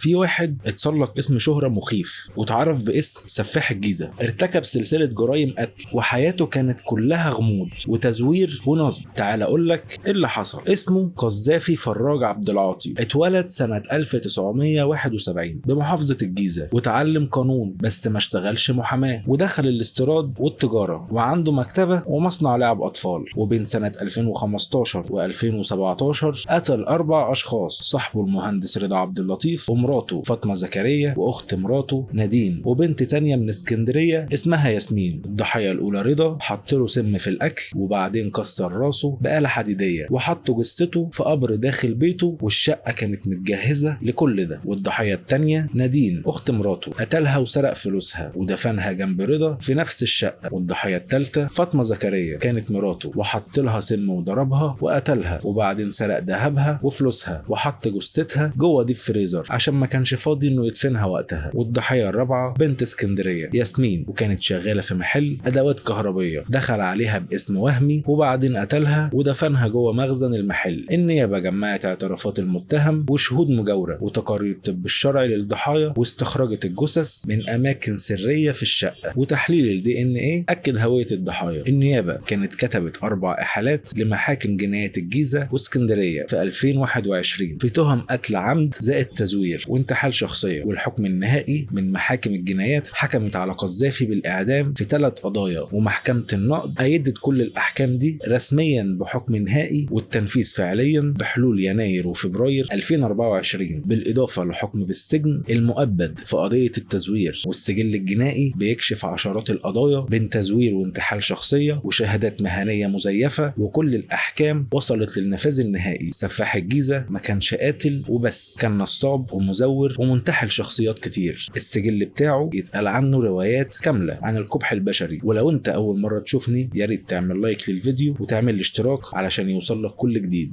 في واحد اتسلق اسم شهرة مخيف واتعرف باسم سفاح الجيزة، ارتكب سلسلة جرائم قتل وحياته كانت كلها غموض وتزوير ونصب. تعال اقول لك ايه اللي حصل. اسمه قذافي فراج عبد العاطي، اتولد سنة 1971 بمحافظة الجيزة، وتعلم قانون بس ما اشتغلش محاماة، ودخل الاستيراد والتجارة، وعنده مكتبة ومصنع لعب أطفال. وبين سنة 2015 و2017 قتل 4 أشخاص: صاحبه المهندس رضا عبد اللطيف، ومراته فاطمة زكريا، وأخت مراته نادين، وبنت تانية من اسكندرية اسمها ياسمين. الضحية الأولى رضا حط له سم في الأكل وبعدين كسر راسه بآلة حديدية وحط جثته في قبر داخل بيته، والشقة كانت متجهزة لكل ده. والضحية التانية نادين أخت مراته، قتلها وسرق فلوسها ودفنها جنب رضا في نفس الشقة. والضحية التالتة فاطمة زكريا كانت مراته، وحط لها سم وضربها وقتلها، وبعدين سرق ذهبها وفلوسها وحط جثتها جوه deep freezer عشان ما كانش فاضي انه يدفنها وقتها. والضحية الرابعة بنت اسكندرية ياسمين، وكانت شغالة في محل أدوات كهربية، دخل عليها باسم وهمي وبعدين قتلها ودفنها جوه مخزن المحل. النيابة جمعت اعترافات المتهم وشهود مجاورة وتقارير الطب الشرعي للضحايا، واستخرجت الجثث من أماكن سرية في الشقة، وتحليل الDNA أكد هوية الضحايا. النيابة كانت كتبت 4 إحالات لمحاكم جنايات الجيزة واسكندرية في 2021 في تهم قتل عمد زائد تزوير وانتحال شخصية. والحكم النهائي من محاكم الجنايات حكمت على قذافي بالإعدام في 3 قضايا، ومحكمة النقض أيدت كل الأحكام دي رسميا بحكم نهائي والتنفيذ فعليا بحلول يناير وفبراير 2024، بالإضافة لحكم بالسجن المؤبد في قضية التزوير. والسجل الجنائي بيكشف عشرات القضايا بين تزوير وانتحال شخصية وشهادات مهنية مزيفة، وكل الأحكام وصلت للنفاذ النهائي. سفاح الجيزة ما كانش قاتل وبس، كان نصاب ومزور ومنتحل شخصيات كتير. السجل بتاعه يتقال عنه روايات كاملة عن القبح البشري. ولو انت اول مرة تشوفني يا ريت تعمل like للفيديو وتعمل اشتراك علشان يوصل لك كل جديد.